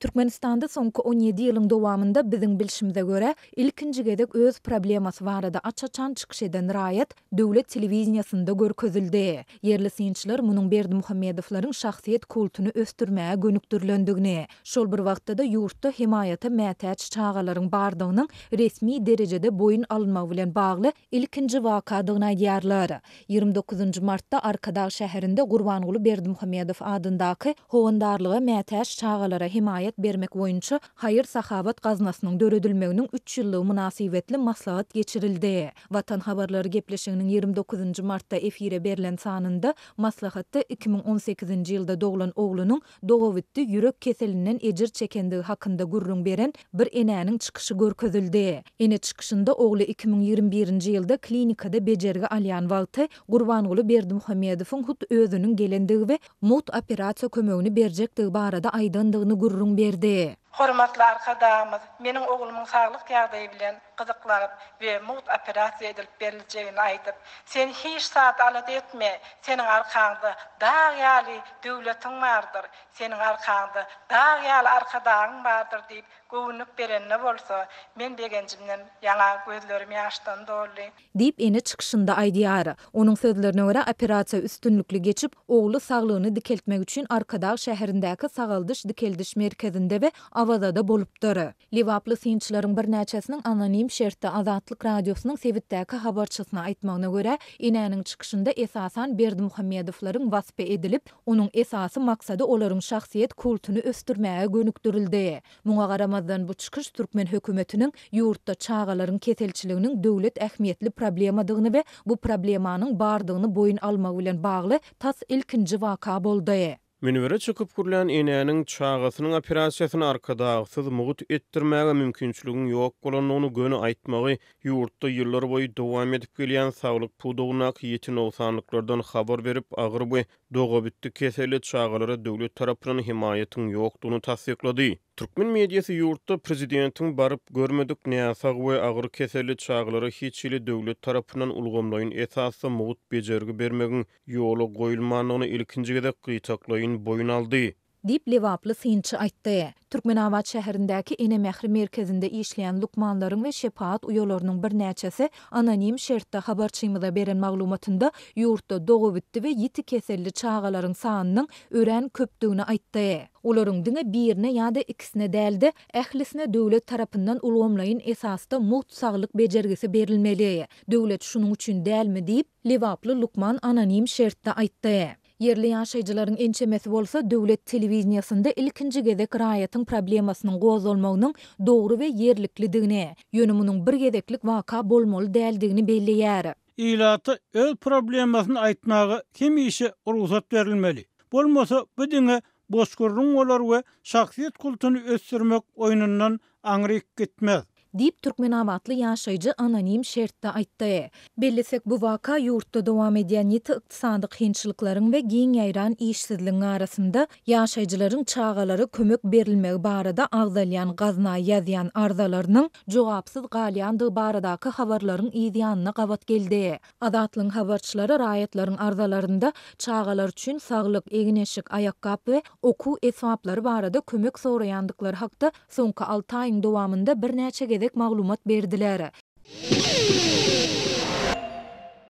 Türkmenistanda soňky 17 ýylyň dowamynda biziň bilşimize görä, ilkinji gezek öz problemasy barada aç-açan çykyş eden raýat döwlet telewideniýesinde görkezildi. Ýerli synçylar munuň Berdimuhamedowlaryň şahsyýet kultuny ösdürmäge gönükdirilendigini, şol bir wagtda-da ýurtda hemaýata mätäç çagalaryň bardygynyň resmi derejede boýun alynmagy bilen bagly ilkinji wakadygyny aýdýarlar. 29-njy martda Arkadag şäherinde Gurbanguly Berdimuhamedow adyndaky Howandarlyga mätäç çagalara hemaýat bermek boýunça haýyr-sahawat gaznasynyň döredilmeginiň üç ýyllygy mynasybetli maslahat geçirildi. Watan habarlary gepleşiginiň 29-njy martda efire berlen sanynda maslahatda 2018-nji ýylda doglan oglunyň dogabitdi ýürek keselinden ejir çekendigi hakynda gürrüň beren bir enäniň çykyşy görkezildi. Ene çykyşynda ogly 2021-nji ýylda klinikada bejergi alýan wagty Gurbanguly Berdimuhamedowyň hut özüniň gelendigi we mugt operasiýa kömegini berjekdigi barada aýdandygyny gürrüň berdi. Hormatly Arkadagymyz meniň oglumyň saglyk ýagdaýy bilen gyzyklanyp we mugt operasiýa edilip beriljegini aýdyp, Sen hiç zat alada etme, seniň arkaňda dag ýaly döwletiň bardyr, seniň arkaňda dag ýaly Arkadagyň bardyr diýip göwünlik berende bolsa, men begenjimden ýaňa gözlerim ýaşdan doldy. Diýip, ene çykyşynda aýdýar. Onuň sözlerine görä, operasiýa üstünlikli geçip, ogly saglygyny dikeltmek üçin Arkadag şäherindäki sagaldyş-dikeldiş merkezinde we Awazada bolupdyr. Lebaply synçylaryň birnäçesiniň anonim şertde Azatlyk Radiosynyň sebitdäki habarçysyna aýtmagyna görä, enäniň çykyşynda esasan Berdimuhamedowlaryň waspy edilip, onuň esasy maksady olaryň şahsyýet kultuny ösdürmäge gönükdirildi. Muňa garamazdan, bu çykyş türkmen hökümetiniň ýurtda çagalaryň keselçiliginiň döwlet ähmiýetli problemadygyny we bu problemanyň bardygyny boýun almagy bilen bagly tas ilkinji waka boldy. Münbere çykyp gürlän enäniň çagasynyň operasiýasyny Arkadagsyz mugt etdirmäge mümkinçiligiň ýok bolandygyny göni aýtmagy ýurtda ýyllarboýy dowam edip gelýän saglyk pudagyndaky ýiti nogsanlyklardan habar berip, agyr we dogabitdi keselli çagalara döwlet tarapyndan hemaýatyň ýokdugyny tassyklady. Türkmen mediasy ýurtda prezidentiň baryp görmedik näsag we agyr keselli çagalara hiç hili döwlet tarapyndan ulgamlaýyn esasda mugt bejergi bermegiň ýola goýulmandygyny ilkinji gezek gytaklaýyn boýun aldy. Diýip, lebaply synçy aýtdy. Türkmenabat şäherindäki Ene mähri merkezinde işleýän lukmanlaryň we şepagat uýalarynyň birnäçesi anonim şertde habarçymyza beren maglumatynda ýurtda dogabitdi we ýiti keselli çagalaryň sanynyň örän köpdügini aýtdy. Olaryň diňe birine ýa-da ikisine däl-de, ählisine döwlet tarapyndan ulgamlaýyn esasda mugt saglyk bejergisi berilmeli. Döwlet şunuň üçin dälmi diýip, lebaply lukman anonim şertde aýtdy. Ýerli ýaşaýjylaryň ençemesi bolsa döwlet telewideniýesinde ilkinji gezek raýatyň problemasynyň gozgalmagynyň dogry we ýerliklidigini, ýöne munuň bir gezeklik waka bolmaly däldigini belleýär. Ilata öz problemasyny aýtmaga hemişe rugsat berilmeli. Bolmasa bu diňe boş gürrüň bolar we şahsyýet kultuny ösdürmek oýnundan aňryk gitmez. Diýip, türkmenabatly ýaşaýjy anonim şertde aýtdy. Bellesek, bu waka ýurtda dowam edýän ýiti ykdysady kynçylyklaryň we giň ýaýran işsizligiň arasynda, ýaşaýjylaryň çagalara kömek berilmegi barada agzalýan gazna ýazýan arzalarynyň jogapsyz galýandygy baradaky habarlaryň yz ýanyna gabat geldi. Azatlygyň habarçylary raýatlaryň arzalarynda çagalar üçin saglyk, egin-eşik, aýakgap we okuw esbaplary barada kömek soraýandyklary hakda soňky alty aýyň dowamynda birnäçe gezek maglumat berdiler.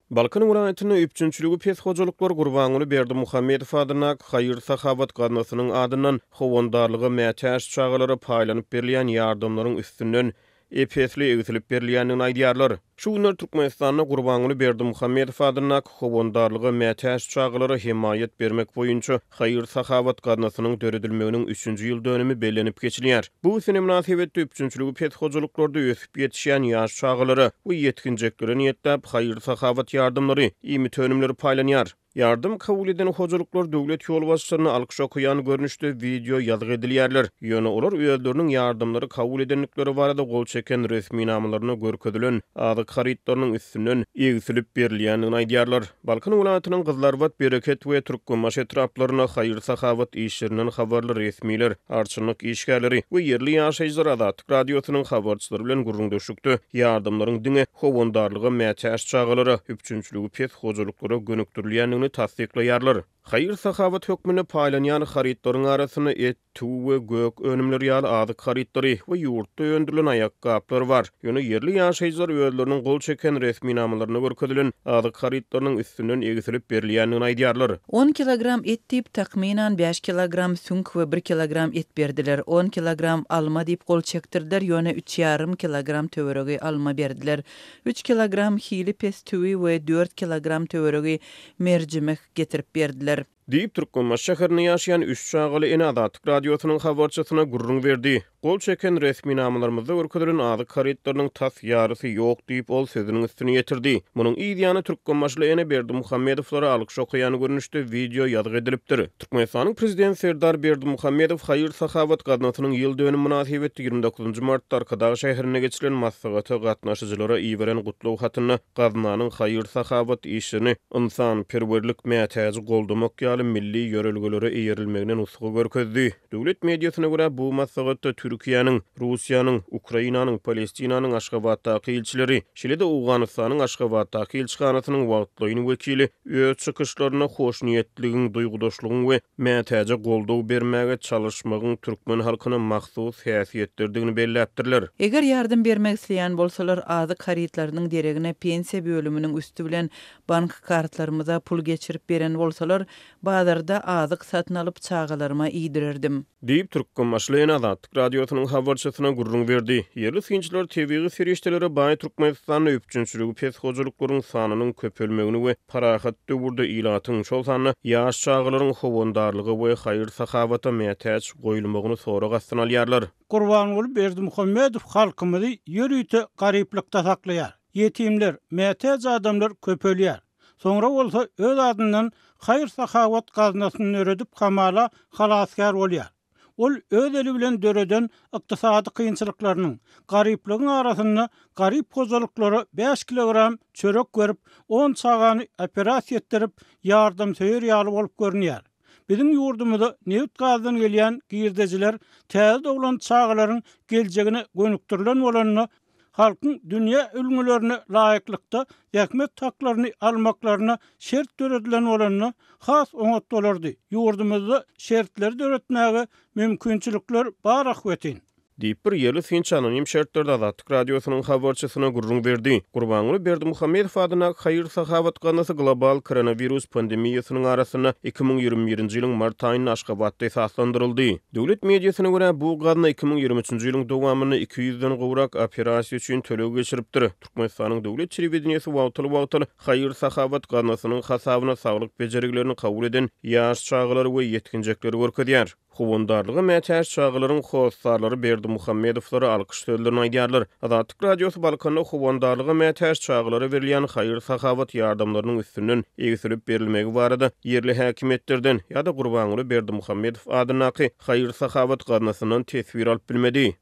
Balkan welaýatynda üpjünçiligi pes hojalyklar Gurbanguly Berdimuhamedow adyndaky haýyr-sahawat gaznasynyň adyndan howandarlyga mätäç çagalara paýlanyp berilýän ýardamlaryň üstünden ep-esli egsilip berilýändigini aýdýarlar. Şu günler Türkmenistanda Gurbanguly Berdimuhamedow adyndaky Howandarlyga mätäç çagalara hemaýat bermek boýunça haýyr-sahawat gaznasynyň döredilmeginiň üçünji ýyl dönümi bellenip geçilýär. Bu sene mynasybetli üpjünçiligi pes hojalyklarda ösüp ýetişýän ýaş çagalara we ýetginjeklere niýetläp haýyr-sahawat ýardamlary, iýmit önümleri paýlanýar. Ýardam kabul eden hojalyklar döwlet ýolbaşçylaryna alkyş okaýan görnüşde wideo ýazgy edilýärler. Ýöne olar özleriniň ýardamlary kabul edendikleri barada gol çeken resminamalarynda görkezilen azyk harytlarynyň üstünden egsilip berilýändigini aýdýarlar. Balkan welaýatynyň Gyzylarbat, Bereket we Türkmenbaşy etraplarynda haýyr-sahawat işlerinden habarly resmiler, arçynlyk işgärleri we ýerli ýaşaýjylar Azatlyk Radiosynyň habarçylary bilen gürrüňdeşlikde ýardamlaryň diňe howandarlyga mätäç çagalara, üpjünçiligi pes hojalyklara gönükdirilýändigini tassyklaýarlar. Haýyr-sahawat hökmünde paýlanýan harytlaryň arasynda et, tüwi we gök önümleri ýaly azyk harytlary we ýurtda öndürilen aýakgaplar bar. Ýöne ýerli ýaşaýjylar özleriniň gol çeken resminamalarynda görkezilen azyk harytlarynyň üstünden egsilip berilýändigini aýdýarlar. On kilogram et diýip, takmynan bäş kilogram süňk we bir kilogram et berdiler. On kilogram alma diýip gol çekdirdiler, ýöne üç ýarym kilogram töweregi alma berdiler. Üç kilogram hili pes tüwi we dört kilogram töweregi merjimek getirip berdiler. Diýip, Türkmenbaşy şäherinde ýaşaýan üç çagaly ene Azatlyk Radiosynyň habarçysyna gürrüň berdi. Gol çeken resminamalarymyzda görkezilen azyk harytlarynyň tas ýarysy ýok diýip, ol sözüniň üstüni ýetirdi. Munuň yz ýany türkmenbaşyly ene Berdimuhamedowlara alkyş okaýan görnüşde wideo ýazgy edilipdir. Türkmenistanyň Prezidenti Serdar Berdimuhamedow haýyr-sahawat gaznasynyň ýyl dönümi mynasybetli 29 martda Arkadag şäherinde geçirilen maslahata gatnaşyjylara iberen gutlag hatynda gaznanyň haýyr-sahawat işlerini ynsanperwerlik, mätäji goldamak ýaly milli ýörelgelere eýerilmegine nusga görkezdi. Döwlet mediasyna görä, bu maslahatda Türkiýäniň, Russiýanyň, Ukrainanyň, Palestinanyň Aşgabatdaky ilçileri, şeýle-de Owganystanyň Aşgabatdaky ilçihanasynyň wagtlaýyn wekili öz çykyşlarynda hoşniýetligiň, duýgudaşlygyň we mätäje goldaw bermäge çalyşmagyň türkmen halkyna mahsus häsiýetlerdigini belläpdirler. Eger ýardam bermek isleýän bolsalar, azyk harytlarynyň deregine pensiýa bölüminiň üsti bilen bank kartlarymyza pul geçirip beren bolsalar, bazarda azyk satyn alyp çagalaryma iýdirerdim. Diýip, türkmenbaşyly ene Azatlyk Radiosynyň habarçysyna gürrüň berdi. Ýerli synçylar tebigy serişdelere baý Türkmenistanda üpjünçiligi pes hojalyklaryň sanynyň köpelmegini we parahat döwürde ilatyň, şol sanda ýaş çagalaryň howandarlyga we haýyr-sahawata mätäç goýulmagyny sorag astyna alýarlar. Gurbanguly Berdimuhamedow halkymyzy ýörite garyplykda saklaýar. Ýetimler, mätäç adamlar köpelýär. Soňra bolsa öz adyndan haýyr-sahawat gaznasyny döredip hamala halasgär bolýar. Ol öz eli bilen döreden ykdysady kynçylyklarynyň, garyplygyň arasynda garyp hojalyklara bäş kilogram çörek berip, on çagany operasiýa etdirip, ýardamsöýer ýaly bolup görünýär. Biziň ýurdumyza nebit-gazdan gelýän girdejiler täze doglan çagalaryň geljegine gönükdirilen bolanda, halkyň dünýä ülňülerine laýyklykda zähmet haklaryny almaklaryna şert döredilen bolanda has oňat bolardy. Ýurdumyzda şertleri döretmäge mümkinçilikler bar ahbetin. Diýip, bir ýerli synçy anonim şertlerde Azatlyk Radiosynyň habarçysyna gürrüň berdi. Gurbanguly Berdimuhamedow adyndaky haýyr-sahawat gaznasy global koronawirus pandemiýasynyň arasynda 2021-nji ýylyň mart aýynda Aşgabatda esaslandyryldy. Döwlet mediasyna görä, bu gazna 2023-nji ýylyň dowamynda 200-den gowrak operasiýa üçin töleg geçiripdir. Türkmenistanyň döwlet telewideniýesi wagtal-wagtal haýyr-sahawat gaznasynyň hasabyna saglyk bejergilerini kabul eden ýaş çagalary we ýetginjekleri görkezýär. Howandarlyga mätäç çagalaryň hossarlary Berdimuhamedowlara alkyş sözlerini aýdýarlar. Azatlyk Radiosy Balkanda howandarlyga mätäç çagalara berilýän haýyr-sahawat ýardamlarynyň üstünden egsilip berilmegi barada ýerli häkimiýetlerden ýa-da Gurbanguly Berdimuhamedow adyndaky haýyr-sahawat gaznasyndan teswir alyp bilmedi.